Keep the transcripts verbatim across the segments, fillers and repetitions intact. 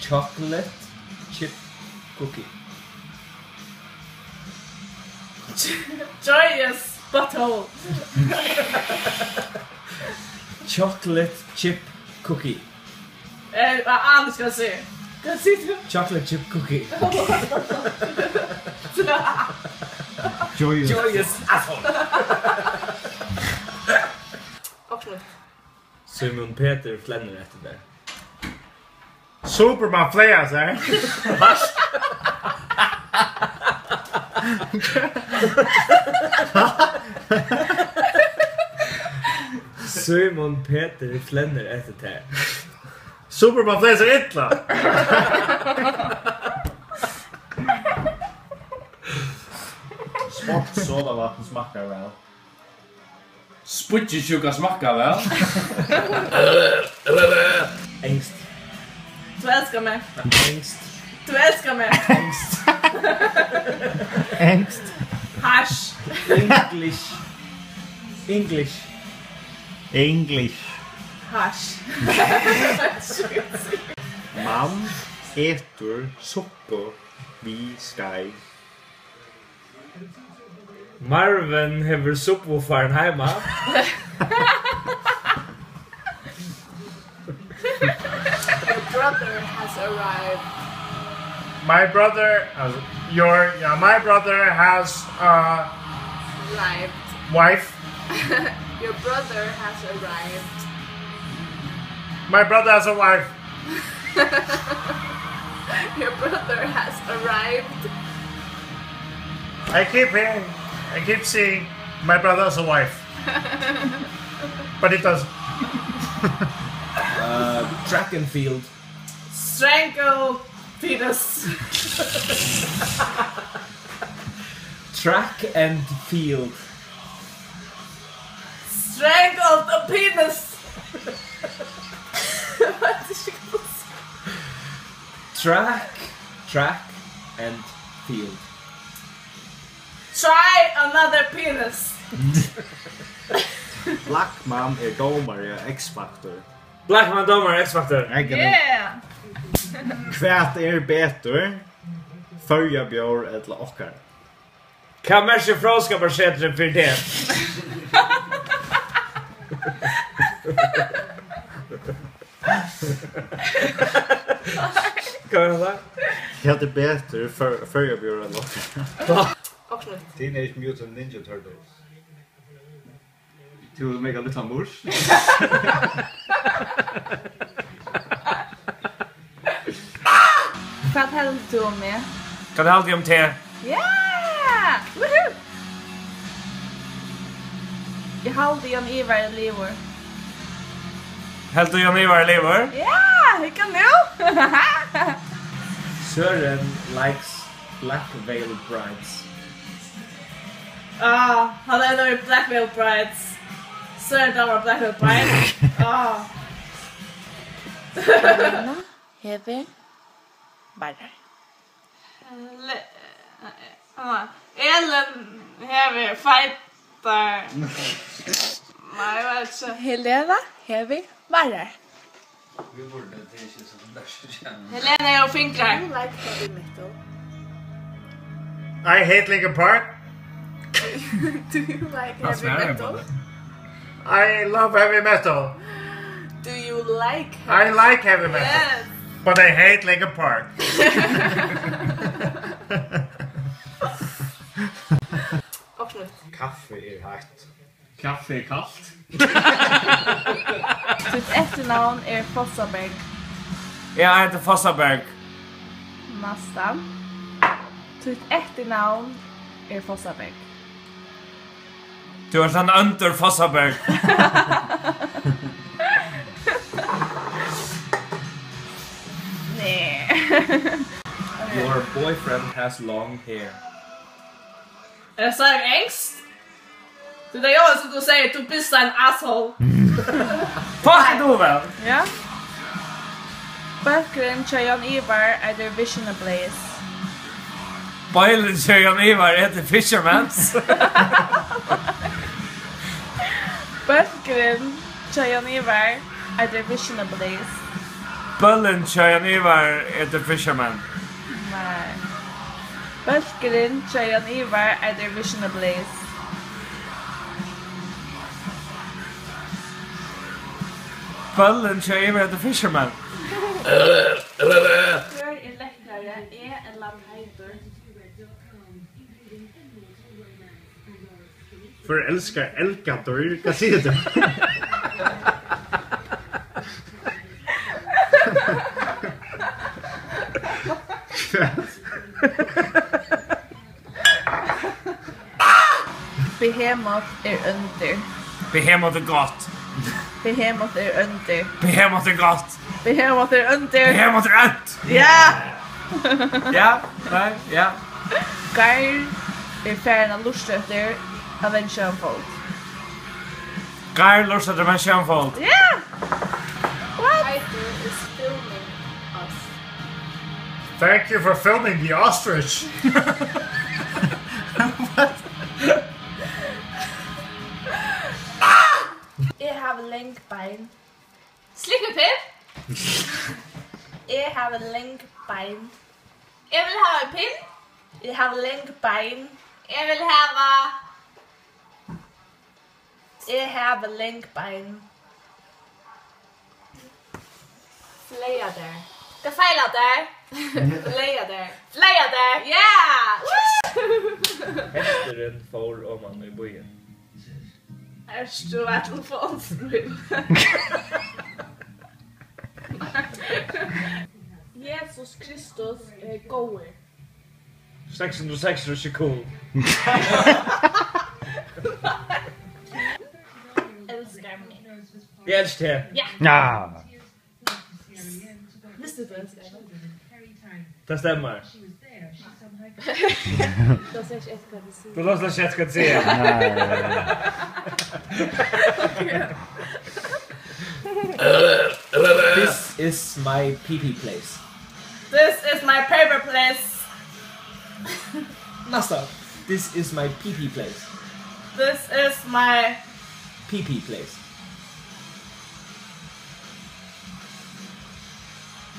Chocolate chip cookie. Joyous butthole. Chocolate chip cookie. Eh, jeg aner ikke hva jeg sier. Hva sier du? Chocolate chip cookie. Joyous. Joyous asshole. Absolutt. Símun Petur flennir eftir tær. Superman fleygar sær. Símun Petur flennir eftir tær. Superman fleygar sær illa. Spott sodavatn smakkar væl. Spýggikúkar smakka væl. Enskt. Tú elskar meg. Enskt. Tú elskar meg. Enskt. Enskt. Hash. English. English. English. Hash. Mann etur suppu við skeið. Marvin hevur subwooferin heima. Your brother has arrived. My brother has, your, yeah, my brother has a arrived. Wife. Your brother has arrived. My brother has a wife. Your brother has arrived. I keep hearing, I keep seeing my brother has a wife. But it doesn't. Uh, track and field. Strangle fetus. Track and field. Strangle the penis. Track, track and field. Try another penis. Blackman er dómari á X Factor. Blackman dómari á X Factor. Egg and Yeah. Hvat er betur? Føroya bjór ella okkara? Hvat merkir Fróðskaparsetrið fyri teg? Hvat var tað? Hvat er betur, Før-, Føroya bjór ella okkara? Teenage Mutant Ninja Turtles. Tú hevur mega lítlan murs. Hvat heldur tú um meg? Hvat haldi eg um teg? Ja! Woohoo! Eg haldi, Jón Ivar er liðugur. Heldur Jón Ivar er liðugur? Ja, hygga nú! Søren likes Black Veil Brides. Ah, hann er nú í Black Veil Brides. Søren dámar Black Veil Brides. Ah. Helena hevur varrar. Le-, ah, Elin hevur feitar. Nei, eg veit ikki. Helena hevur varrar. Helena hevur fingrar. Do you like heavy metal? I hate Linkin Park. Do you like heavy metal? I love heavy metal. Do you like heavy metal? I like heavy metal. Yes. But I hate Linkin Park. Kaffi er heitt. Kaffi er kalt. Títt eftirnavn er Fossaberg. Eg eiti Fossaberg. Næstan. Títt eftirnavn er Fossaberg. Tú ert ein óndur Fossaberg. Nei. Your boyfriend has long hair. Er tað enskt? Tú, tað er jú sum tú sigur, tú bist ein asshole. Fuck, tú væl. Ja. Bólkurin hjá Jón Ivar eitur Vision Ablaze. Bólkurin hjá Jón Ivar eitur Fisherman's. Bólkurin hjá Jón Ivar eitur Vision Ablaze. Bólkurin hjá Jan Ivar eitur Fisherman. Nei. Bólkurin hjá Jan Ivar eitur Vision Ablaze. Bólkurin hjá Ivar eitur Fisherman. Hvør er lekrari, eg ella Teitur? Forelskar elgadýr? Hvat sigur tú? Behemoth er óndur. Behemoth er gott. Behemoth er óndur. Behemoth er gott. Behemoth er óndur. Behemoth er ónt. Ja! Ja, nei, ja. Geir er farin at lurta eftir Avenged Sevenfold. Geir lurtar eftir Avenged Sevenfold. Ja! What? Teitur is filming us. Thank you for filming the ostrich. What? Eg havi long bein. Slikkipinn. Eg havi long bein. Eg vil hava ein pinn. Eg havi long bein. Eg vil hava. Eg havi long bein. Fleyga tær. Hvat feilar tær? Fleyga tær. Fleyga tær. Ja! Woo! Hesturin fór oman í býin. Ert tú á telefonini? Jesus Kristus er góður. Seks hundrað og seks er ikki cool. Elskar meg. Eg elski teg. Ja. Ja. Visti tú elskar meg? Tað stemmar. Tú hevur slett ikki heyrt hvat eg sigi. Tú hevur slett ikki heyrt hvat eg sigi. Nei. This is my pee-pee place. This is my paper place. Næsta. This is my pee-pee place. This is my pee-pee place.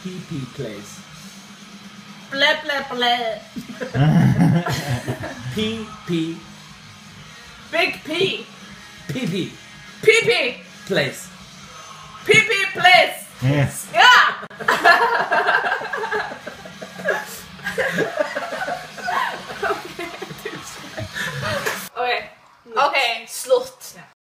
Pee-pee place. Ble, ble, ble. Pee-pee. Big P. Pee-pee. Pee-pee. Place. Pee-pee place. Yes. Ja!